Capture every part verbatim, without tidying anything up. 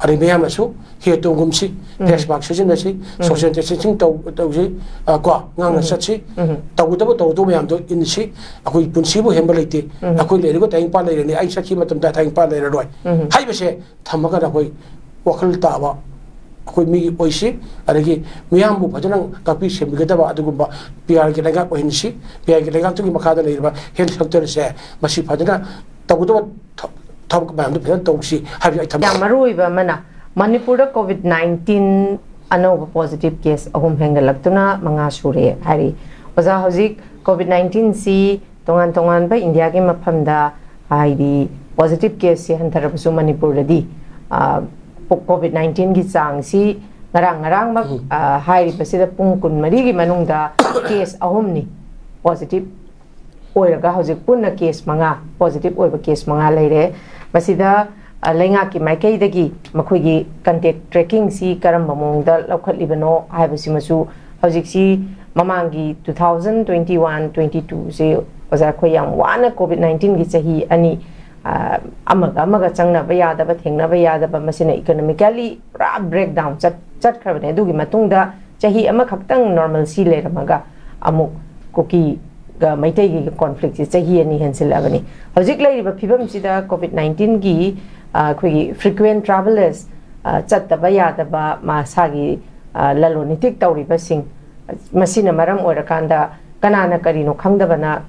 ꯑꯗꯩ ꯃꯌꯥꯝꯅꯁꯨ ꯍꯦ ꯇꯣꯡꯒꯨꯝꯁꯤ, ꯐꯦꯁ ꯃꯥꯛ ꯁꯤꯖꯤꯟꯅꯁꯤ, ꯁꯣꯁꯤꯌꯦꯜ ꯗꯤꯁꯇꯦꯟꯁꯤꯡ ꯇꯧꯁꯤ, ꯀꯣ, ꯉꯥꯡꯅ ꯆꯠꯁꯤ, ꯇꯧꯒꯗꯕ ꯇꯧꯗꯧ ꯃꯌꯥꯝꯗꯣ ꯏꯟꯁꯤ꯫ ꯑꯩꯈꯣꯏ ꯄꯨꯟꯁꯤꯕꯨ ꯍꯦꯟꯕ ꯂꯩꯇꯦ꯫ ꯑꯩꯈꯣꯏ ꯂꯩꯔꯒ ꯇꯥꯏꯕꯪꯄꯥꯟ ꯂꯩꯔꯅꯤ, ꯑꯩ ꯆꯠꯈꯤꯕ ꯃꯇꯝꯗ ꯇꯥꯏꯕꯪꯄꯥꯟ ꯂꯩꯔꯔꯣꯏ ꯍꯥꯏꯕꯁꯦ ꯊꯝꯃꯒ ꯑꯩꯈꯣꯏ ꯋꯥꯈꯜ ꯇꯥꯕ ꯑꯩꯈꯣꯏ ꯃꯤ ꯑꯣꯏꯁꯤ꯫ ꯑꯗꯒꯤ ꯃꯤꯌꯥꯝꯕꯨ ꯐꯖꯅ ꯉꯥꯛꯄꯤ ꯁꯦꯟꯕꯤꯒꯗꯕ ꯑꯗꯨꯒꯨꯝꯕ ꯄꯤ ꯑꯥꯔꯒꯤ ꯂꯩꯉꯥꯛ ꯑꯣꯏꯍꯟꯁꯤ꯫ ꯄꯤ ꯑꯥꯔꯒꯤ ꯂꯩꯉꯥꯛꯇꯨꯒꯤ ꯃꯈꯥꯗ ꯂꯩꯔꯤꯕ ꯍꯦꯜꯊ ꯁꯦꯛꯇꯔꯁꯦ ꯃꯁꯤ ꯐꯖꯅ ꯇꯧꯒꯗꯕ ꯊ-, ꯊꯕꯛ ꯃꯌꯥꯝꯗꯨ ꯐꯖꯅ ꯇꯧꯁꯤ ꯍꯥꯏꯕꯗꯤ ꯑꯩ ꯊꯝꯖꯒꯦ꯫ ꯌꯥꯝ ꯃꯔꯨ ꯑꯣꯏꯕ ꯑꯃꯅ, ꯃꯅꯤꯄꯨꯔꯗ ꯀꯣꯚꯤꯗ ꯅꯥꯏꯟꯇꯤꯟ ꯑꯅꯧꯕ ꯄꯣꯖꯤꯇꯤꯚ ꯀꯦꯁ ꯑꯍꯨꯝ ꯍꯦꯟꯒꯠꯂꯛꯇꯨꯅ ꯃꯉꯥ ꯁꯨꯔꯦ ꯍꯥꯏꯔꯤ꯫ ꯑꯣꯖꯥ, ꯍꯧꯖꯤꯛ ꯀꯣꯚꯤꯗ ꯅꯥꯏꯟꯇꯤꯟꯁꯤ ꯇꯣꯉꯥꯟ ꯇꯣꯉꯥꯟꯕ ꯏꯟꯗꯤꯌꯥꯒꯤ ꯃꯐꯝꯗ, ꯍꯥꯏꯗꯤ, ꯄꯣꯖꯤꯇꯤꯚ ꯀꯦꯁꯁꯤ ꯍꯟꯊꯔꯕꯁꯨ ꯃꯅꯤꯄꯨꯔꯗꯗꯤ, ꯑ, ꯀꯣꯚꯤꯗ ꯅꯥꯏꯟꯇꯤꯟꯒꯤ ꯆꯥꯡꯁꯤ ꯉꯔꯥꯡ ꯉꯔꯥꯡꯃꯛ, ꯑ, ꯍꯥꯏꯔꯤꯕꯁꯤꯗ ꯄꯨꯡ ꯀꯨꯟꯃꯔꯤꯒꯤ ꯃꯅꯨꯡꯗ ꯀꯦꯁ ꯑꯍꯨꯝꯅꯤ ꯄꯣꯖꯤꯇꯤꯚ ꯑꯣꯏꯔꯒ ꯍꯧꯖꯤꯛ ꯄꯨꯟꯅ ꯀꯦꯁ ꯃꯉꯥ, ꯄꯣꯖꯤꯇꯤꯚ ꯑꯣꯏꯕ ꯀꯦꯁ ꯃꯉꯥ ꯂꯩꯔꯦ꯫ ꯃꯁꯤꯗ, ꯑ, ꯂꯩꯉꯥꯛꯀꯤ ꯃꯥꯏꯀꯩꯗꯒꯤ ꯃꯈꯣꯏꯒꯤ ꯀꯟꯇꯦꯛ ꯇ꯭ꯔꯦꯀꯤꯡꯁꯤ ꯀꯔꯝꯕ ꯃꯑꯣꯡꯗ ꯂꯧꯈꯠꯂꯤꯕꯅꯣ ꯍꯥꯏꯕꯁꯤꯃꯁꯨ ꯍꯧꯖꯤꯛꯁꯤ ꯃꯃꯥꯡꯒꯤ two thousand twenty one twenty two ꯁꯤ, ꯑꯣꯖꯥ, ꯑꯩꯈꯣꯏ ꯌꯥꯝ ꯋꯥꯅ ꯀꯣꯚꯤꯗ ꯅꯥꯏꯟꯇꯤꯟꯒꯤ ꯆꯍꯤ ꯑꯅꯤ, ꯑ, ꯑꯃꯒ ꯑꯃꯒ ꯆꯪꯅꯕ ꯌꯥꯗꯕ, ꯊꯦꯡꯅꯕ ꯌꯥꯗꯕ, ꯃꯁꯤꯅ ꯏꯀꯣꯅꯣꯃꯤꯀꯦꯜꯂꯤ ꯄꯨꯔꯥ ꯕ꯭ꯔꯦꯛ ꯗꯥꯎꯟ ꯆꯠ-, ꯆꯠꯈ꯭ꯔꯕꯅꯦ꯫ ꯑꯗꯨꯒꯤ ꯃꯇꯨꯡꯗ ꯆꯍꯤ ꯑꯃꯈꯛꯇꯪ ꯅꯣꯔꯃꯦꯜꯁꯤ ꯂꯩꯔꯝꯃꯒ ꯑꯃꯨꯛ ꯀꯨꯀꯤꯒ ꯃꯩꯇꯩꯒꯤ ꯀꯣꯟꯐ꯭ꯂꯤꯛꯁꯤ ꯆꯍꯤ ꯑꯅꯤ ꯍꯦꯟꯖꯤꯜꯂꯛꯑꯕꯅꯤ꯫ ꯍꯧꯖꯤꯛ ꯂꯩꯔꯤꯕ ꯐꯤꯕꯝꯁꯤꯗ ꯀꯣꯚꯤꯗ ꯅꯥꯏꯟꯇꯤꯟꯒꯤ, ꯑ, ꯑꯩꯈꯣꯏꯒꯤ ꯐ꯭ꯔꯤꯀ꯭ꯋꯦꯟ ꯇ꯭ꯔꯥꯚꯦꯂꯔꯁ, ꯑ, ꯆꯠꯇꯕ ꯌꯥꯗꯕ ꯃꯁꯥꯒꯤ, ꯑ, ꯂꯂꯣꯟ ꯏꯇꯤꯛ ꯇꯧꯔꯤꯕꯁꯤꯡ, ꯃꯁꯤꯅ ꯃꯔꯝ ꯑꯣꯏꯔꯀꯥꯟꯗ ꯀꯅꯥꯅ ꯀꯔꯤꯅꯣ ꯈꯪꯗꯕꯅ,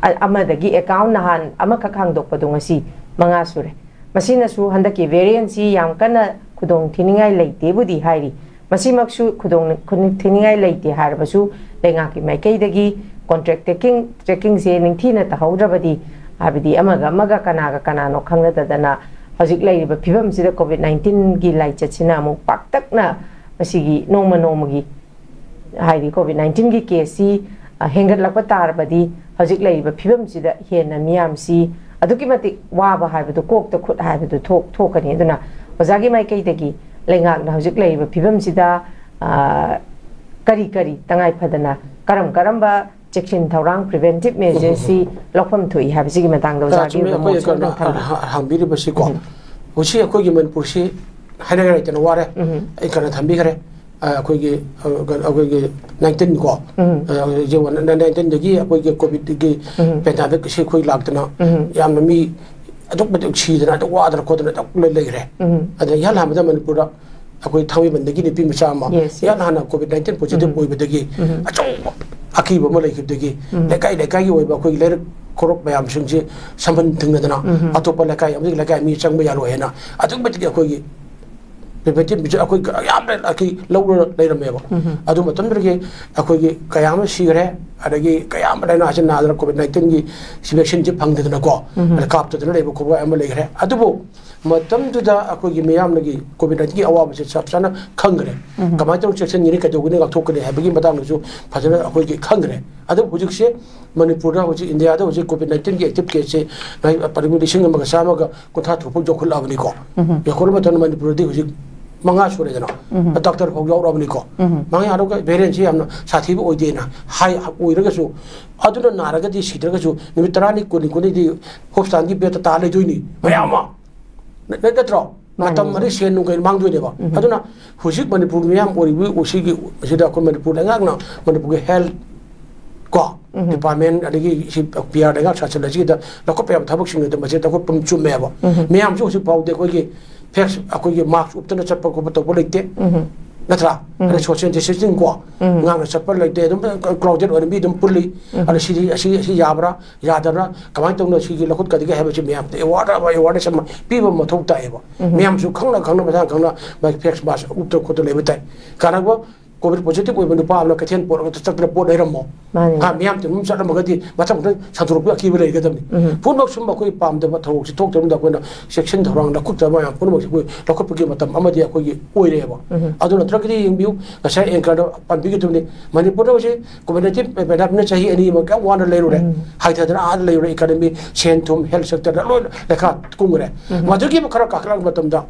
ꯑ-, ꯑꯃꯗꯒꯤ ꯑꯦꯀꯥꯎꯟ ꯅꯍꯥꯟ ꯑꯃꯈꯛ ꯍꯥꯡꯗꯣꯛꯄꯗꯣ ꯉꯁꯤ ꯃꯉꯥ ꯁꯨꯔꯦ꯫ ꯃꯁꯤꯅꯁꯨ ꯍꯟꯗꯛꯀꯤ ꯚꯦꯔꯤꯌꯦꯟꯁꯤ ꯌꯥꯝ ꯀꯟꯅ ꯈꯨꯗꯣꯡ ꯊꯤꯅꯤꯡꯉꯥꯏ ꯂꯩꯇꯦꯕꯨꯗꯤ ꯍꯥꯏꯔꯤ꯫ ꯃꯁꯤꯃꯛꯁꯨ ꯈꯨꯗꯣꯡ, ꯈꯨꯗꯣꯡ ꯊꯤꯅꯤꯡꯉꯥꯏ ꯂꯩꯇꯦ ꯍꯥꯏꯔꯕꯁꯨ ꯂꯩꯉꯥꯛꯀꯤ ꯃꯥꯏꯀꯩꯗꯒꯤ ꯀꯣꯟꯇꯦꯛ ꯇ꯭ꯔꯦꯀꯤꯡ, ꯇ꯭ꯔꯦꯀꯤꯡꯁꯦ ꯅꯤꯡꯊꯤꯅ ꯇꯧꯍꯧꯗ꯭ꯔꯕꯗꯤ, ꯍꯥꯏꯕꯗꯤ ꯑꯃꯒ ꯑꯃꯒ ꯀꯅꯥꯒ ꯀꯅꯥꯅꯣ ꯈꯪꯅꯗꯗꯅ ꯍꯧꯖꯤꯛ ꯂꯩꯔꯤꯕ ꯐꯤꯕꯝꯁꯤꯗ ꯀꯣꯚꯤꯗ ꯅꯥꯏꯟꯇꯤꯟꯒꯤ ꯂꯥꯏꯆꯠꯁꯤꯅ ꯑꯃꯨꯛ ꯄꯥꯛꯇꯛꯅ ꯃꯁꯤꯒꯤ ꯅꯣꯡꯃ ꯅꯣꯡꯃꯒꯤ, ꯍꯥꯏꯗꯤ ꯀꯣꯚꯤꯗ ꯅꯥꯏꯟꯇꯤꯟꯒꯤ ꯀꯦꯁꯁꯤ, ꯑ, ꯍꯦꯟꯒꯠꯂꯛꯄ ꯇꯥꯔꯕꯗꯤ ꯍꯧꯖꯤꯛ ꯂꯩꯔꯤꯕ ꯐꯤꯕꯝꯁꯤꯗ ꯍꯦꯟꯅ ꯃꯤꯌꯥꯝꯁꯤ ꯑꯗꯨꯛꯀꯤ ꯃꯇꯤꯛ ꯋꯥꯕ ꯍꯥꯏꯕꯗꯨ, ꯀꯣꯛꯇ ꯈꯨꯠ ꯍꯥꯏꯕꯗꯨ ꯊꯣꯛ-, ꯊꯣꯛꯀꯅꯤ꯫ ꯑꯗꯨꯅ ꯑꯣꯖꯥꯒꯤ ꯃꯥꯏꯀꯩꯗꯒꯤ ꯂꯩꯉꯥꯛꯅ ꯍꯧꯖꯤꯛ ꯂꯩꯔꯤꯕ ꯐꯤꯕꯝꯁꯤꯗ, ꯑ, ꯀꯔꯤ ꯀꯔꯤ ꯇꯉꯥꯏ ꯐꯗꯅ ꯀꯔꯝ ꯀꯔꯝꯕ ꯆꯦꯛꯁꯤꯟ ꯊꯧꯔꯥꯡ, ꯄ꯭ꯔꯤꯚꯦꯟꯇꯤꯚ ꯃꯦꯖꯔꯁꯤ ꯂꯧꯐꯝ ꯊꯣꯛꯏ ꯍꯥꯏꯕꯁꯤꯒꯤ ꯃꯇꯥꯡꯗ ꯑ, ꯑꯣꯖꯥꯒꯤ ꯆꯨꯝꯃꯤ, ꯑꯣꯏꯕ ꯑꯩꯈꯣꯏ ꯃꯣꯠꯁꯨ ꯑꯝꯇꯪ ꯀꯩꯅꯣ, ꯊꯝꯕꯤꯌꯨ꯫ ꯑ, ꯍ-, ꯍꯪꯕꯤꯔꯤꯕꯁꯤꯀꯣ꯫ ꯎꯝ꯫ ꯍꯧꯖꯤꯛ ꯑꯩꯈꯣꯏꯒꯤ ꯃꯅꯤꯄꯨꯔꯁꯤ ꯍꯥꯏꯅꯔꯦ ꯂꯩꯇꯅ ꯋꯥꯔꯦ꯫ ꯑꯩ ꯀꯩꯅꯣ ꯊꯝꯕꯤꯈ꯭ꯔꯦ꯫ ꯑ, ꯑꯩꯈꯣꯏꯒꯤ ꯑ, ꯑꯩꯈꯣꯏꯒꯤ ꯅꯥꯏꯟꯇꯤꯟ ꯀꯣ, ꯑ, ꯍꯧꯖꯤꯛ ꯅꯥꯏꯟꯇꯤꯟꯗꯒꯤ ꯑꯩꯈꯣꯏꯒꯤ ꯀꯣꯚꯤꯗꯀꯤ ꯄꯦꯟꯗꯥꯃꯤꯛ ꯑꯁꯤ ꯑꯩꯈꯣꯏ ꯂꯥꯛꯇꯅ ꯌꯥꯝꯅ ꯃꯤ ꯑꯗꯨꯛ ꯃꯇꯤꯛ ꯁꯤꯗꯅ ꯑꯗꯨꯛ ꯋꯥꯗꯅ ꯈꯣꯠꯇꯅ ꯑꯗꯨꯛ ꯂꯩ- ꯂꯩꯈ꯭ꯔꯦ꯫ ꯑꯗ ꯏꯍꯥꯟ ꯍꯥꯟꯕꯗ ꯃꯅꯤꯄꯨꯔꯗ ꯑꯩꯈꯣꯏ ꯊꯥꯡꯃꯩꯕꯟꯗꯒꯤ ꯅꯨꯄꯤ ꯃꯆꯥ ꯑꯃ Yes, yes. ꯏꯍꯥꯟ ꯍꯥꯟꯅ ꯀꯣꯚꯤꯗ ꯅꯥꯏꯟꯇꯤꯟ ꯄꯣꯖꯤꯇꯤꯚ ꯑꯣꯏꯕꯗꯒꯤ ꯑꯆꯧꯕ ꯑꯀꯤꯕ ꯑꯃ ꯂꯩꯈꯤꯕꯗꯒꯤ ꯂꯩꯀꯥꯏ ꯂꯩꯀꯥꯏꯒꯤ ꯑꯣꯏꯕ ꯑꯩꯈꯣꯏꯒꯤ ꯂꯩꯔꯛ ꯈꯣꯔꯣꯛ ꯃꯌꯥꯝꯁꯤꯡꯁꯤ ꯁꯝꯕꯟ ꯊꯤꯡꯅꯗꯅ ꯑꯇꯣꯞꯄ ꯂꯩꯀꯥꯏ ꯑꯃꯗꯒꯤ ꯂꯩꯀꯥꯏ ꯃꯤ ꯆꯪꯕ ꯌꯥꯔꯣꯏ ꯍꯥꯏꯅ ꯑꯗꯨꯛꯀꯤ ꯃꯇꯤꯛ ꯑꯩꯈꯣꯏꯒꯤ ꯄ꯭ꯔꯤꯚꯦꯟꯇꯤꯚ ꯃꯤꯖꯔ ꯑꯩꯈꯣꯏ ꯌꯥꯝꯅ ꯑꯩꯈꯣꯏ ꯂꯧꯔ ꯂꯩꯔꯝꯃꯦꯕ꯫ ꯑꯗꯨ ꯃꯇꯝꯗꯨꯗꯒꯤ ꯑꯩꯈꯣꯏꯒꯤ ꯀꯌꯥ ꯑꯃ ꯁꯤꯈ꯭ꯔꯦ, ꯑꯗꯒꯤ ꯀꯌꯥ ꯑꯃ ꯂꯥꯏꯅꯥꯁꯤ ꯅꯥꯗꯅ ꯀꯣꯚꯤꯗ ꯅꯥꯏꯟꯇꯤꯟꯒꯤ ꯚꯦꯛꯁꯤꯟꯁꯤ ꯐꯪꯗꯗꯅꯀꯣ, ꯑꯗ ꯀꯥꯞꯇꯗꯅ ꯂꯩꯕ ꯈꯣꯠꯄ ꯑꯃ ꯂꯩꯈ꯭ꯔꯦ꯫ ꯑꯗꯨꯕꯨ ꯃꯇꯝꯗꯨꯗ ꯑꯩꯈꯣꯏꯒꯤ ꯃꯤꯌꯥꯝꯅꯒꯤ ꯀꯣꯚꯤꯗ ꯅꯥꯏꯟꯇꯤꯟꯒꯤ ꯑꯋꯥꯕꯁꯦ ꯆꯞ ꯆꯥꯅ ꯈꯪꯈ꯭ꯔꯦ꯫ ꯀꯃꯥꯏꯅ ꯇꯧꯅ ꯆꯦꯛꯁꯤꯟꯒꯅꯤ, ꯀꯩꯗꯧꯒꯅꯤ, ꯉꯥꯛꯊꯣꯛꯀꯅꯤ ꯍꯥꯏꯕꯒꯤ ꯃꯇꯥꯡꯗꯁꯨ ꯐꯖꯅ ꯑꯩꯈꯣꯏꯒꯤ ꯈꯪꯈ꯭ꯔꯦ꯫ ꯑꯗꯨꯕꯨ ꯍꯧꯖꯤꯛꯁꯦ ꯃꯅꯤꯄꯨꯔꯗ ꯍꯧꯖꯤꯛ ꯏꯟꯗꯤꯌꯥꯗ ꯍꯧꯖꯤꯛ ꯀꯣꯚꯤꯗ ꯅꯥꯏꯟꯇꯤꯟꯒꯤ ꯑꯦꯛꯇꯤꯚ ꯀꯦꯁꯁꯦ ꯄꯔꯤꯡ ꯂꯤꯁꯤꯡ ꯑꯃꯒ ꯆꯥꯝꯃꯒ ꯀꯨꯟꯊ꯭ꯔꯥ ꯇꯔꯨꯛ ꯐꯥꯎ ꯌꯧꯈꯠꯂꯛꯑꯕꯅꯤꯀꯣ꯫ ꯌꯧꯈꯠꯂꯕ ꯃꯇꯝꯗ ꯃꯅꯤꯄꯨꯔꯗꯤ ꯍꯧꯖꯤꯛ ꯃꯉꯥ ꯁꯨꯔꯦꯗꯅ, ꯗꯥꯛꯇꯔ ꯐꯥꯎ ꯌꯥꯎꯔꯛꯑꯕꯅꯤꯀꯣ꯫ ꯃꯉꯥ ꯌꯥꯎꯔꯒ ꯚꯦꯔꯤꯌꯦꯟꯁꯤ ꯌꯥꯝꯅ ꯁꯥꯊꯤꯕ ꯑꯣꯏꯗꯦꯅ ꯍꯥꯏ, ꯑꯣꯏꯔꯒꯁꯨ ꯑꯗꯨꯅ ꯅꯥꯔꯒꯗꯤ ꯁꯤꯗ꯭ꯔꯒꯁꯨ ꯅꯨꯃꯤꯠ ꯇꯔꯥꯅꯤ, ꯀꯨꯟꯅꯤ, ꯀꯨꯟꯅꯤꯗꯤ ꯍꯣꯁꯄꯤꯇꯥꯜꯒꯤ ꯕꯦꯗꯇ ꯇꯥ ꯂꯩꯗꯣꯏꯅꯤ ꯃꯌꯥꯝ ꯑꯃ꯫ ꯅ-, ꯅ-, ꯅꯠꯇ꯭ꯔꯣ? ꯃꯥꯅꯤ, ꯃꯇꯝ ꯃꯥꯅꯤ꯫ ꯑꯗꯩ ꯁꯦꯟ ꯅꯨꯡ ꯀꯩ ꯃꯥꯡꯗꯣꯏꯅꯦꯕ꯫ ꯑꯗꯨꯅ ꯍꯧꯖꯤꯛ ꯃꯅꯤꯄꯨꯔ ꯃꯤꯌꯥꯝ ꯑꯣꯏꯔꯤꯕ ꯑꯁꯤꯒꯤ, ꯑꯁꯤꯗ ꯑꯩꯈꯣꯏ ꯃꯅꯤꯄꯨꯔ ꯂꯩꯉꯥꯛꯅ ꯃꯅꯤꯄꯨꯔꯒꯤ ꯍꯦꯜꯊ ꯀꯣ, ꯗꯤꯄꯥꯔꯠꯃꯦꯟ ꯑꯗꯒꯤ ꯁꯤ ꯄꯤ ꯑꯥꯔ ꯂꯩꯉꯥꯛ ꯁꯥꯁꯟ ꯑꯁꯤꯗ ꯂꯧꯈꯠꯄ ꯌꯥꯕ ꯊꯕꯛꯁꯤꯡ ꯑꯗꯨ ꯃꯁꯤ ꯂꯧꯈꯠꯄ ꯆꯨꯝꯃꯦꯕ꯫ ꯃꯌꯥꯝꯁꯨ ꯍꯧꯖꯤꯛ ꯐꯥꯎꯗꯤ ꯑꯩꯈꯣꯏꯒꯤ ꯐꯦꯁ, ꯑꯩꯈꯣꯏꯒꯤ ꯃꯥꯁꯛ ꯎꯞꯇꯅ ꯆꯠꯄ ꯈꯣꯠꯄ ꯇꯧꯕ ꯂꯩꯇꯦ꯫ ꯅꯠꯇ꯭ꯔꯥ? ꯑꯗꯩ ꯁꯣꯁꯤꯌꯦꯜ ꯗꯤꯁꯇꯦꯟꯁꯤꯡ ꯀꯣ, ꯉꯥꯡꯅ ꯆꯠꯄ ꯂꯩꯇꯦ, ꯑꯗꯨꯝ ꯀ꯭ꯔꯥꯎꯗꯦꯗ ꯑꯣꯏꯅ ꯃꯤ ꯑꯗꯨꯝ ꯄꯨꯜꯂꯤ꯫ ꯑꯗ ꯁꯤꯗꯤ, ꯑꯁꯤ, ꯑꯁꯤ ꯌꯥꯕ꯭ꯔꯥ, ꯌꯥꯗꯕ꯭ꯔꯥ, ꯀꯃꯥꯏꯅ ꯇꯧꯅ ꯁꯤꯒꯤ ꯂꯧꯈꯠꯀꯗꯒꯦ ꯍꯥꯏꯕꯁꯤ ꯃꯌꯥꯝꯗ ꯑꯦꯋꯥꯔꯗ ꯑꯃ, ꯑꯦꯋꯥꯔꯅꯦꯁ ꯑꯃ ꯄꯤꯕ ꯃꯊꯧ ꯇꯥꯏꯌꯦꯕ꯫ ꯃꯌꯥꯝꯁꯨ ꯈꯪꯅ ꯈꯪꯅ, ꯃꯁꯥꯅ ꯈꯪꯅ ꯃꯥꯒꯤ ꯐꯦꯁ ꯃꯥꯁꯛ ꯎꯞꯇꯅ ꯈꯣꯠꯇꯅ ꯂꯩꯕ ꯇꯥꯏ꯫ ꯀꯅꯥꯒꯨꯝꯕ ꯀꯣꯚꯤꯗ ꯄꯣꯖꯤꯇꯤꯚ ꯑꯣꯏꯕ ꯅꯨꯄꯥ ꯑꯃꯅ ꯀꯩꯊꯦꯜ ꯄꯣꯠ ꯑꯃꯗ ꯆꯠꯇꯅ ꯄꯣꯠ ꯂꯩꯔꯝꯃꯣ꯫ ꯃꯥꯅꯤ꯫ ꯍꯥ, ꯃꯤꯌꯥꯝ ꯇꯤꯟꯐꯝ ꯆꯠꯂꯝꯃꯒꯗꯤ ꯃꯊꯪ ꯃꯊꯪ ꯁꯟꯗꯣꯔꯛꯄꯒꯤ ꯑꯀꯤꯕ ꯂꯩꯒꯗꯕꯅꯤ꯫ ꯄꯨꯝꯅꯃꯛ ꯁꯨꯝꯕ ꯑꯩꯈꯣꯏ ꯄꯥꯝꯗꯕ ꯊꯧꯑꯣꯡꯁꯤ ꯊꯣꯛꯇꯅꯕ ꯑꯩꯈꯣꯏꯅ ꯆꯦꯛꯁꯤꯟ ꯊꯧꯔꯥꯡ ꯂꯧꯈꯠꯇꯕ ꯃꯌꯥꯝ ꯄꯨꯝꯅꯃꯛꯁꯤ ꯑꯩꯈꯣꯏ ꯂꯧꯈꯠꯄꯒꯤ ꯃꯇꯝ ꯑꯃꯗꯤ ꯑꯩꯈꯣꯏꯒꯤ ꯑꯣꯏꯔꯦꯕ꯫ ꯑꯗꯨ ꯅꯠꯇ꯭ꯔꯒꯗꯤ ꯌꯦꯡꯕꯤꯌꯨ, ꯉꯁꯥꯏ ꯑꯦꯡꯀꯔꯗ ꯄꯟꯕꯤꯒꯗꯕꯅꯤ, ꯃꯅꯤꯄꯨꯔꯗ ꯍꯧꯖꯤꯛ ꯀꯣꯚꯤꯗ ꯅꯥꯏꯟꯇꯤꯟ ꯄꯦꯟꯗꯥꯃꯤꯛꯅ ꯆꯍꯤ ꯑꯅꯤ ꯑꯃ ꯀꯌꯥꯝ ꯋꯥꯅ ꯂꯩꯔꯨꯔꯦ, ꯍꯥꯏꯊꯗꯅ ꯑꯥꯗ ꯂꯩꯔꯨꯔꯦ, ꯏꯀꯥꯅꯃꯤ ꯁꯦꯟ ꯊꯨꯝ, ꯍꯦꯜꯊ ꯁꯦꯛꯇꯔꯗ ꯂꯣꯏꯅ ꯂꯩꯈꯥ ꯀꯨꯝꯈ꯭ꯔꯦ꯫ ꯃꯗꯨꯒꯤ ꯑꯃꯨꯛ ꯈꯔ ꯀꯥꯈꯠꯂꯛꯄ ꯃꯇꯝꯗ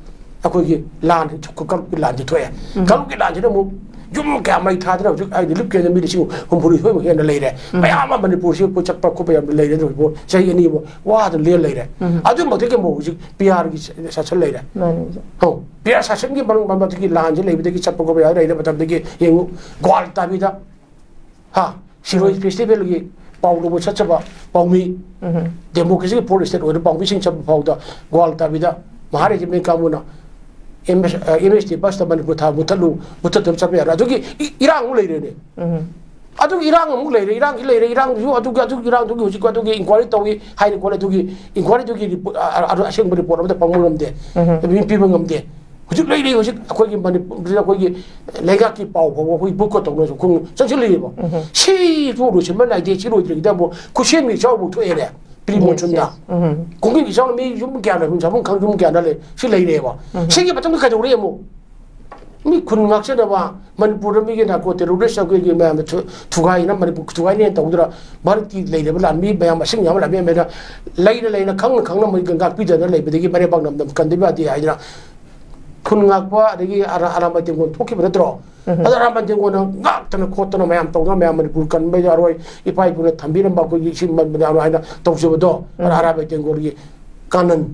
ꯑꯩꯈꯣꯏꯒꯤ ꯂꯥꯟ, ꯀꯥꯡꯂꯨꯞꯀꯤ ꯂꯥꯟꯁꯤ ꯊꯣꯛꯑꯦ꯫ ꯀꯥꯡꯂꯨꯞꯀꯤ ꯂꯥꯟꯁꯤꯅ ꯑꯃꯨꯛ ꯌꯨꯝ ꯀꯌꯥ ꯃꯩ ꯊꯥꯗꯅ ꯍꯧꯖꯤꯛ ꯍꯥꯏꯗꯤ ꯂꯤꯞ ꯀꯦꯟꯗ ꯃꯤ ꯂꯤꯁꯤꯡ ꯍꯨꯝꯐꯨꯅꯤꯊꯣꯏꯃꯨꯛ ꯍꯦꯟꯅ ꯂꯩꯔꯦ꯫ ꯃꯌꯥꯝ ꯑꯃ ꯃꯅꯤꯄꯨꯔꯁꯤ ꯑꯩꯈꯣꯏ ꯆꯠꯄ ꯈꯣꯠꯄ ꯌꯥꯝꯅ ꯂꯩꯔꯦ꯫ ꯑꯗꯨ ꯍꯧꯖꯤꯛ ꯆꯍꯤ ꯑꯅꯤꯃꯨꯛ ꯋꯥꯗꯅ ꯂꯦꯜ ꯂꯩꯔꯦ꯫ ꯑꯗꯨꯃꯛꯇꯒꯤ ꯑꯃꯨꯛ ꯍꯧꯖꯤꯛ ꯄꯤ ꯑꯥꯔꯒꯤ ꯁꯥꯁꯟ ꯂꯩꯔꯦ꯫ ꯃꯥꯅꯦ ꯑꯣꯖꯥ꯫ ꯑꯣ, ꯄꯤ ꯑꯥꯔ ꯁꯥꯁꯟꯒꯤ ꯃꯅꯨꯡ ꯃꯗꯨꯒꯤ ꯂꯥꯟꯁꯤ ꯂꯩꯕꯗꯒꯤ ꯆꯠꯄ ꯈꯣꯠꯄ ꯌꯥꯗ ꯂꯩꯔ ꯃꯇꯝꯗꯒꯤ ꯌꯦꯡꯉꯨ, ꯒ꯭ꯋꯥꯜ ꯇꯥꯕꯤꯗ, ꯍꯥ, ꯁꯤꯔꯣꯏ ꯐꯦꯁꯇꯤꯚꯦꯜꯒꯤ ꯄꯥꯎ ꯂꯧꯕ ꯆꯠꯆꯕ ꯄꯥꯎꯃꯤ, ꯗꯦꯃꯣꯀ꯭ꯔꯦꯁꯤꯒꯤ ꯐꯣꯔ ꯁ꯭ꯇꯦꯠ ꯑꯣꯏꯔ ꯄꯥꯎꯃꯤꯁꯤꯡ ꯆꯠꯄ ꯐꯥꯎꯗ ꯒ꯭ꯋꯥꯜ ꯇꯥꯕꯤꯗ ꯃꯍꯥꯔꯥꯖ ꯃꯦꯟ ꯀꯥꯡꯕꯨꯅ ꯑꯦꯝ ꯑꯦꯁ, ꯑ, ꯑꯦꯝ ꯑꯦꯁ ꯇꯤ ꯕꯁꯇ ꯃꯅꯤꯄꯨꯔ ꯊꯥ ꯃꯨꯊꯠꯂꯨ, ꯃꯨꯊꯠꯇꯅ ꯆꯠꯄ ꯌꯥꯔꯣꯏ꯫ ꯑꯗꯨꯒꯤ ꯏ-, ꯏꯔꯥꯡ ꯑꯃꯨꯛ ꯂꯩꯔꯦꯅꯦ꯫ ꯑꯗꯨꯒꯤ ꯏꯔꯥꯡ ꯑꯃꯨꯛ ꯂꯩꯔꯦ, ꯏꯔꯥꯡꯒꯤ ꯂꯩꯔꯦ, ꯏꯔꯥꯡꯗꯨꯁꯨ ꯑꯗꯨꯒꯤ, ꯑꯗꯨꯒꯤ ꯏꯔꯥꯡꯗꯨꯒꯤ ꯍꯧꯖꯤꯛ ꯑꯗꯨꯒꯤ ꯏꯟꯀ꯭ꯋꯥꯏꯔꯤ ꯇꯧꯏ ꯍꯥꯏꯅ ꯈꯣꯠꯂꯦ꯫ ꯑꯗꯨꯒꯤ ꯏꯟꯀ꯭ꯋꯥꯏꯔꯤꯗꯨꯒꯤ ꯔꯤꯄꯣꯔꯠ, ꯑ, ꯑ, ꯑꯁꯦꯡꯕ ꯔꯤꯄꯣꯔꯠ ꯑꯃꯗ ꯐꯪꯕ ꯉꯝꯗꯦ꯫ ꯃꯤ ꯄꯤꯕ ꯉꯝꯗꯦ꯫ ꯍꯧꯖꯤꯛ ꯂꯩꯔꯤ, ꯍꯧꯖꯤꯛ ꯑꯩꯈꯣꯏꯒꯤ ꯃꯅꯤꯄꯨꯔꯗ ꯑꯩꯈꯣꯏꯒꯤ ꯂꯩꯉꯥꯛꯀꯤ ꯄꯥꯎ ꯐꯥꯎꯕ ꯑꯩꯈꯣꯏ ꯕꯣꯏꯀꯣꯠ ꯇꯧꯅꯁꯨ ꯈꯣꯡ ꯆꯪꯁꯤꯜꯂꯛꯏꯕ꯫ ꯁꯤꯁꯨ ꯂꯣꯏꯁꯤꯟꯕ ꯅꯥꯏꯗꯦ꯫ ꯁꯤ ꯂꯣꯏꯗ꯭ꯔꯤꯉꯩꯗ ꯑꯃꯨꯛ ꯈꯨꯠꯁꯦꯝꯒꯤ ꯏꯆꯥꯎ ꯑꯃꯨꯛ ꯊꯣꯛꯑꯦꯅꯦ꯫ ꯄ꯭ꯔꯤ ꯃꯣꯟꯁꯨꯟꯗ꯫ ꯈꯣꯡꯖꯤꯟꯒꯤ ꯏꯆꯥꯎꯅ ꯃꯤ ꯌꯨꯝ ꯀꯌꯥꯅ ꯌꯨꯝ ꯆꯥꯐꯝ ꯈꯪ ꯌꯨꯝ ꯀꯌꯥꯅ ꯂꯩ꯫ ꯁꯤ ꯂꯩꯔꯦꯕ꯫ ꯁꯤꯒꯤ ꯃꯇꯨꯡꯗ ꯀꯩꯗꯧꯔꯦ ꯑꯃꯨꯛ? ꯃꯤ ꯈꯨꯟ ꯉꯥꯛꯆꯅꯕ ꯃꯅꯤꯄꯨꯔꯗ ꯃꯤꯒꯤ ꯅꯥꯔꯀꯣ ꯇꯦꯔꯣꯔꯤꯁ ꯑꯩꯈꯣꯏꯒꯤ ꯃꯌꯥꯝꯅ ꯊꯨ-, ꯊꯨꯒꯥꯏꯅ ꯃꯅꯤꯄꯨꯔ ꯊꯨꯒꯥꯏꯅꯦꯅ ꯇꯧꯗꯅ ꯚꯥꯔꯠꯀꯤ ꯂꯩꯔꯤꯕ ꯂꯥꯟꯃꯤ ꯃꯌꯥꯝ ꯃꯁꯤꯡ ꯌꯥꯝꯕ ꯂꯥꯟꯃꯤ ꯃꯌꯥꯝꯅ ꯂꯩꯅ ꯂꯩꯅ ꯈꯪꯅ ꯈꯪꯅ ꯃꯣꯏ ꯉꯥꯛꯄꯤꯗꯅ ꯂꯩꯕꯗꯒꯤ ꯃꯔꯩꯕꯥꯛ ꯅꯝꯗꯅ ꯀꯟꯗꯕ ꯌꯥꯗꯦ ꯍꯥꯏꯗꯅ ꯈꯨꯟ ꯉꯥꯛꯄ ꯑꯗꯒꯤ ꯑꯔꯥ-, ꯑꯔꯥꯝꯕꯥꯏ ꯇꯦꯡꯒꯣꯜ ꯊꯣꯛꯈꯤꯕ ꯅꯠꯇ꯭ꯔꯣ? ꯑꯗꯣ ꯑꯔꯥꯝꯕꯥꯏ ꯇꯦꯡꯒꯣꯜꯅ ꯉꯥꯛꯇꯅ ꯈꯣꯠꯇꯅ ꯃꯌꯥꯝ ꯇꯧꯗꯅ ꯃꯌꯥꯝ ꯃꯅꯤꯄꯨꯔ ꯀꯟꯕꯩꯗ ꯑꯔꯣꯏ ꯏꯄꯥ ꯏꯄꯨꯅ ꯊꯝꯕꯤꯔꯝꯕ ꯑꯩꯈꯣꯏꯒꯤ ꯏꯁꯤꯡ ꯃꯟꯕꯗ ꯑꯔꯣꯏ ꯍꯥꯏꯅ ꯇꯧꯖꯕꯗꯣ ꯑꯔꯥ-, ꯑꯔꯥꯝꯕꯥꯏ ꯇꯦꯡꯒꯣꯜꯒꯤ ꯀꯥꯅꯟ꯫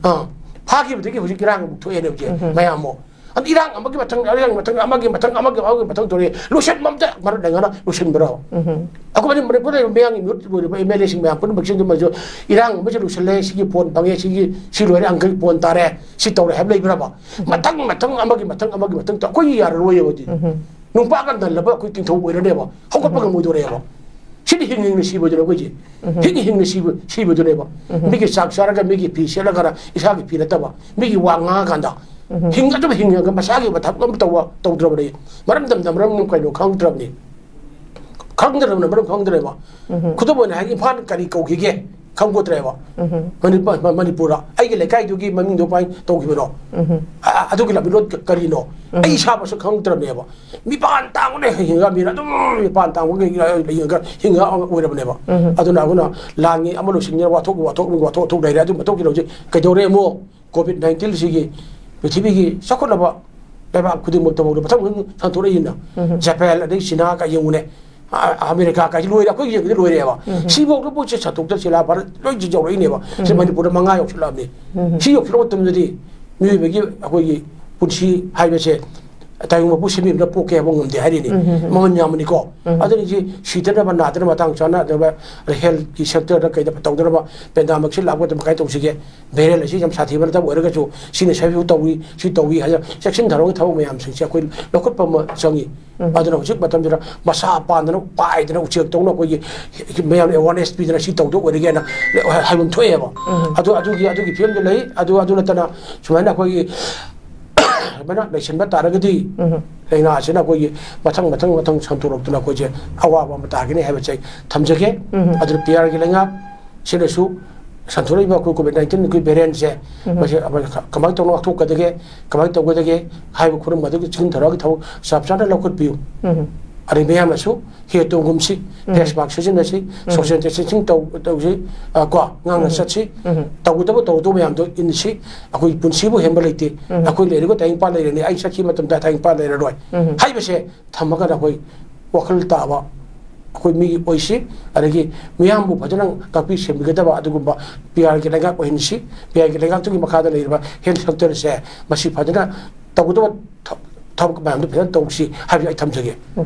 ꯑꯥ, ꯐꯥꯈꯤꯕꯗꯒꯤ ꯍꯧꯖꯤꯛ ꯏꯔꯥꯡ ꯑꯃꯨꯛ ꯊꯣꯛꯑꯦꯅꯦ ꯍꯧꯖꯤꯛ ꯃꯌꯥꯝ ꯑꯃꯨꯛ꯫ ꯑꯗꯨ ꯏꯔꯥꯡ ꯑꯃꯒꯤ ꯃꯊꯪ, ꯏꯔꯥꯡ ꯃꯊꯪ, ꯑꯃꯒꯤ ꯃꯊꯪ, ꯑꯃꯒꯤ, ꯑꯃꯒꯤ ꯃꯊꯪ ꯇꯧꯔꯛꯑꯦ꯫ ꯂꯣꯏꯁꯤꯟꯕ ꯑꯝꯇ ꯃꯔꯛ ꯂꯩꯉꯥꯛꯅ ꯂꯣꯏꯁꯤꯟꯕ꯭ꯔꯣ? ꯑꯩꯈꯣꯏ ꯃꯅꯤ-, ꯃꯅꯤꯄꯨꯔꯗ ꯂꯩꯔꯤꯕ ꯃꯌꯥꯡꯒꯤ ꯃꯤꯍꯨꯠ ꯑꯣꯏꯔꯤꯕ ꯑꯦꯝ ꯑꯦꯜ ꯑꯦꯁꯤꯡ ꯃꯌꯥꯝ ꯄꯨꯝꯅꯃꯛꯁꯤꯡꯗꯨ ꯃꯁꯨ ꯏꯔꯥꯡ ꯑꯃꯁꯨ ꯂꯣꯏꯁꯤꯜꯂꯦ, ꯁꯤꯒꯤ ꯐꯣꯟ ꯐꯪꯉꯦ, ꯁꯤꯒꯤ, ꯁꯤ ꯂꯣꯏꯔꯦ, ꯑꯪꯀꯜ ꯐꯣꯟ ꯇꯥꯔꯦ, ꯁꯤ ꯇꯧꯔꯦ ꯍꯥꯏꯕ ꯂꯩꯕ꯭ꯔꯕ? ꯃꯊꯪ, ꯃꯊꯪ, ꯑꯃꯒꯤ ꯃꯊꯪ, ꯑꯃꯒꯤ ꯃꯊꯪ ꯇꯧ-, ꯑꯩꯈꯣꯏꯒꯤ ꯌꯥꯔꯔꯣꯏꯌꯦꯕ ꯍꯧꯖꯤꯛ꯫ ꯅꯨꯡꯄꯥꯛꯀ ꯅꯜꯂꯕ ꯑꯩꯈꯣꯏ ꯇꯤꯡꯊꯧ ꯑꯣꯏꯔꯅꯦꯕ, ꯍꯧꯒꯠꯄ ꯉꯝꯃꯣꯏꯗꯧꯔꯦꯕ꯫ ꯁꯤꯗꯤ ꯍꯤꯡ ꯍꯤꯡꯅ ꯁꯤꯕꯗꯨꯅꯦ ꯑꯩꯈꯣꯏꯁꯦ꯫ ꯍꯤꯡ ꯍꯤꯡꯅ ꯁꯤꯕ, ꯁꯤꯕꯗꯨꯅꯦꯕ꯫ ꯃꯤꯒꯤ ꯆꯥꯛ ꯆꯥꯔꯒ ꯃꯤꯒꯤ ꯐꯤ ꯁꯦꯠꯂꯒ ꯏꯁꯥꯒꯤ ꯐꯤ ꯅꯠꯇꯕ, ꯃꯤꯒꯤ ꯋꯥ ꯉꯥꯡꯉꯀꯥꯟꯗ ꯍꯤꯡ ꯑꯗꯨꯝ ꯍꯤꯡꯉꯒ ꯃꯁꯥꯒꯤ ꯑꯣꯏꯕ ꯊꯕꯛ ꯑꯃ ꯇꯧꯕ, ꯇꯧꯗ꯭ꯔꯕꯅꯦ꯫ ꯃꯔꯝꯗꯝꯗ ꯃꯔꯝ ꯀꯩꯅꯣ ꯈꯪꯗ꯭ꯔꯕꯅꯤ꯫ ꯈꯪꯗ꯭ꯔꯕꯅ ꯃꯔꯝ ꯈꯪꯗ꯭ꯔꯦꯕ꯫ ꯈꯨꯗꯝ ꯑꯣꯏꯅ ꯍꯥꯏꯒꯦ, ꯏꯝꯐꯥꯜ ꯀꯔꯤ ꯀꯧꯈꯤꯒꯦ ꯈꯪꯄꯣꯠꯇ꯭ꯔꯦꯕ꯫ ꯃꯅꯤꯄꯨꯔ, ꯃꯅꯤꯄꯨꯔꯗ ꯑꯩꯒꯤ ꯂꯩꯀꯥꯏꯗꯨꯒꯤ ꯃꯃꯤꯡꯗꯣ ꯀꯃꯥꯏꯅ ꯇꯧꯈꯤꯕꯅꯣ? ꯑ-, ꯑꯗꯨꯒꯤ ꯂꯝꯕꯤꯔꯣꯗ ꯀꯔꯤꯅꯣ? ꯑꯩ ꯏꯁꯥꯃꯛꯁꯨ ꯈꯪꯗ꯭ꯔꯕꯅꯦꯕ꯫ ꯃꯤꯄꯥꯟ ꯇꯥꯡꯕꯅ ꯍꯤꯡꯉ ꯃꯤꯅ ꯑꯗꯨꯝ ꯃꯤꯄꯥꯟ ꯇꯥꯡꯕꯒꯤ ꯍꯤꯡꯉꯒ, ꯍꯤꯡꯉ ꯑꯣꯏꯔꯕꯅꯦꯕ꯫ ꯑꯗꯨꯅ ꯑꯩꯈꯣꯏꯅ ꯂꯥꯟꯒꯤ ꯑꯃ ꯂꯣꯏꯁꯤꯟꯒꯦ ꯋꯥꯊꯣꯛ, ꯋꯥꯊꯣꯛ, ꯋꯥꯊꯣꯛ, ꯋꯥꯊꯣꯛ ꯂꯩꯔꯦ꯫ ꯑꯗꯨ ꯃꯇꯨꯡꯒꯤ ꯍꯧꯖꯤꯛ ꯀꯩꯗꯧꯔꯦ ꯑꯃꯨꯛ? ꯀꯣꯚꯤꯗ ꯅꯥꯏꯟꯇꯤꯟ ꯁꯤꯒꯤ ꯄ꯭ꯔꯤꯊꯤꯕꯤꯒꯤ ꯆꯥꯎꯈꯠꯂꯕ ꯂꯩꯕꯥꯛ ꯈꯨꯗꯤꯡꯃꯛꯇ ꯐꯥꯎꯗ ꯃꯊꯪ ꯃꯊꯪ ꯁꯟꯗꯣꯔꯛꯏꯅ꯫ ꯖꯄꯥꯟ, ꯑꯗꯩ ꯆꯤꯅꯥ ꯀ ꯌꯦꯡꯉꯨꯅꯦ꯫ ꯑ-, ꯑꯃꯦꯔꯤꯀꯥ ꯀꯥꯏꯁꯤ ꯂꯣꯏꯔꯦ, ꯑꯩꯈꯣꯏ ꯌꯦꯡꯉꯗꯤ ꯂꯣꯏꯔꯦꯕ꯫ ꯁꯤꯐꯥꯎꯗ ꯄꯣꯠꯁꯦ ꯁꯟꯗꯣꯛꯇ ꯁꯤꯂꯥ ꯚꯥꯔꯠ ꯂꯣꯏ ꯌꯧꯔꯛꯏꯅꯦꯕ꯫ ꯁꯤ ꯃꯅꯤꯄꯨꯔꯗ ꯃꯉꯥ ꯌꯧꯁꯤꯜꯂꯛꯑꯕꯅꯤ꯫ ꯁꯤ ꯌꯧꯁꯤꯜꯂꯛꯄ ꯃꯇꯝꯗꯗꯤ ꯃꯤꯑꯣꯏꯕꯒꯤ ꯑꯩꯈꯣꯏꯒꯤ ꯄꯨꯟꯁꯤ ꯍꯥꯏꯕꯁꯦ ꯇꯥꯏꯕꯪ ꯃꯄꯨ ꯁꯦꯝꯕꯤꯕꯅ ꯄꯣꯛꯀꯦ ꯍꯥꯏꯕ ꯉꯝꯗꯦ ꯍꯥꯏꯔꯤꯅꯤ꯫ ꯃꯃꯜ ꯌꯥꯝꯕꯅꯤꯀꯣ꯫ ꯑꯗꯨꯅ ꯁꯤ ꯁꯤꯗꯅꯕ, ꯅꯥꯗꯅꯕ, ꯃꯇꯥꯡ ꯆꯥꯅꯗꯅꯕ, health ꯀꯤ sector ꯗ ꯀꯩꯗ ꯇꯧꯗꯅꯕ, pandemic ꯁꯤ ꯂꯥꯛꯄ ꯃꯇꯝꯗ ꯀꯃꯥꯏꯅ ꯇꯧꯁꯤꯒꯦ? Variant ꯑꯁꯤ ꯌꯥꯝ ꯁꯥꯊꯤꯕ ꯅꯠꯇꯕ ꯑꯣꯏꯔꯒꯁꯨ ꯁꯤꯅ ꯁꯤꯐꯥꯎ ꯇꯧꯏ, ꯁꯤ ꯇꯧꯏ ꯍꯥꯏꯅ ꯆꯦꯛꯁꯤꯟ ꯊꯧꯔꯥꯡꯒꯤ ꯊꯕꯛ ꯃꯌꯥꯝꯁꯤꯡꯁꯦ ꯑꯩꯈꯣꯏ ꯂꯧꯈꯠꯄ ꯑꯃ ꯆꯪꯏ꯫ ꯑꯗꯨꯅ ꯍꯧꯖꯤꯛ ꯃꯇꯝꯁꯤꯗ ꯃꯁꯥ ꯄꯥꯟꯗꯅ, ꯄꯥꯏꯗꯅ, ꯎꯆꯦꯛ ꯇꯧꯅ ꯑꯩꯈꯣꯏꯒꯤ ꯃꯌꯥꯝ awareness ꯄꯤꯗꯅ ꯁꯤ ꯇꯧꯗꯧ ꯑꯣꯏꯔꯒꯦꯅ ꯍꯥꯏꯐꯝ ꯊꯣꯛꯑꯦꯕ꯫ ꯑꯗꯨ, ꯑꯗꯨꯒꯤ, ꯑꯗꯨꯒꯤ ꯐꯤꯕꯝꯗ ꯂꯩ꯫ ꯑꯗꯨ, ꯑꯗꯨ ꯅꯠꯇꯅ ꯁꯨꯃꯥꯏꯅ ꯑꯩꯈꯣꯏꯒꯤ ꯁꯨꯃꯥꯏꯅ ꯂꯩꯁꯤꯟꯕ ꯇꯥꯔꯒꯗꯤ ꯂꯥꯏꯅꯥ ꯑꯁꯤꯅ ꯑꯩꯈꯣꯏꯒꯤ ꯃꯊꯪ, ꯃꯊꯪ, ꯃꯊꯪ ꯁꯟꯗꯣꯔꯛꯇꯨꯅ ꯑꯩꯈꯣꯏꯁꯦ ꯑꯋꯥꯕ ꯑꯃ ꯇꯥꯒꯅꯤ ꯍꯥꯏꯕꯁꯦ ꯑꯩ ꯊꯝꯖꯒꯦ꯫ ꯑꯗꯨꯅ P R ꯒꯤ ꯂꯩꯉꯥꯛ ꯁꯤꯅꯁꯨ ꯁꯟꯗꯣꯔꯛꯏꯕ ꯑꯩꯈꯣꯏ COVID nineteen ꯑꯩꯈꯣꯏ variant ꯁꯦ, ꯃꯁꯤ ꯑꯃ ꯀꯃꯥꯏꯅ ꯇꯧꯅ ꯉꯥꯛꯊꯣꯛꯀꯗꯒꯦ, ꯀꯃꯥꯏꯅ ꯇꯧꯒꯗꯒꯦ ꯍꯥꯏꯕ ꯈꯨꯗꯤꯡꯃꯛ ꯑꯗꯨꯒꯤ ꯆꯦꯛꯁꯤꯟ ꯊꯧꯔꯥꯡꯒꯤ ꯊꯕꯛ ꯆꯞ ꯆꯥꯅ ꯂꯧꯈꯠꯄꯤꯌꯨ꯫ ꯑꯗꯩ ꯃꯌꯥꯝꯅꯁꯨ ꯍꯦ ꯇꯣꯡꯒꯨꯝꯁꯤ, face mask ꯁꯤꯖꯤꯟꯅꯁꯤ, social distancing ꯇꯧ-, ꯇꯧꯁꯤ, ꯑ, ꯀꯣ, ꯉꯥꯡꯅ ꯆꯠꯁꯤ꯫ ꯇꯧꯒꯗꯕ ꯇꯧꯔꯗꯕ ꯃꯌꯥꯝꯗꯣ ꯏꯟꯁꯤ꯫ ꯑꯩꯈꯣꯏ ꯄꯨꯟꯁꯤꯕꯨ ꯍꯦꯟꯕ ꯂꯩꯇꯦ꯫ ꯑꯩꯈꯣꯏ ꯂꯩꯔꯤꯕ ꯇꯥꯏꯕꯪꯄꯥꯟ ꯂꯩꯔꯅꯤ, ꯑꯩ ꯆꯠꯈꯤ ꯃꯇꯝꯗ ꯇꯥꯏꯕꯪꯄꯥꯟ ꯂꯩꯔꯔꯣꯏ ꯍꯥꯏꯕꯁꯦ ꯊꯝꯃꯒꯅ ꯑꯩꯈꯣꯏ ꯋꯥꯈꯜ ꯇꯥꯕ, ꯑꯩꯈꯣꯏ ꯃꯤ ꯑꯣꯏꯁꯤ꯫ ꯑꯗꯒꯤ ꯃꯤꯌꯥꯝꯕꯨ ꯐꯖꯅ ꯇꯥꯛꯄꯤ ꯁꯦꯝꯕꯤꯒꯗꯕ ꯑꯗꯨꯒꯨꯝꯕ P R ꯒꯤ ꯂꯩꯉꯥꯛ ꯑꯣꯏꯍꯟꯁꯤ꯫ P R ꯒꯤ ꯂꯩꯉꯥꯛꯇꯨꯒꯤ ꯃꯈꯥꯗ ꯂꯩꯔꯤꯕ health sector ꯁꯦ ꯃꯁꯤ ꯐꯖꯅ ꯇꯧꯒꯗꯕ ꯊ-, ꯊꯕꯛ ꯃꯌꯥꯝꯗꯨ ꯐꯖꯅ ꯇꯧꯁꯤ ꯍꯥꯏꯕꯁꯤ ꯑꯩ ꯊꯝꯖꯒꯦ꯫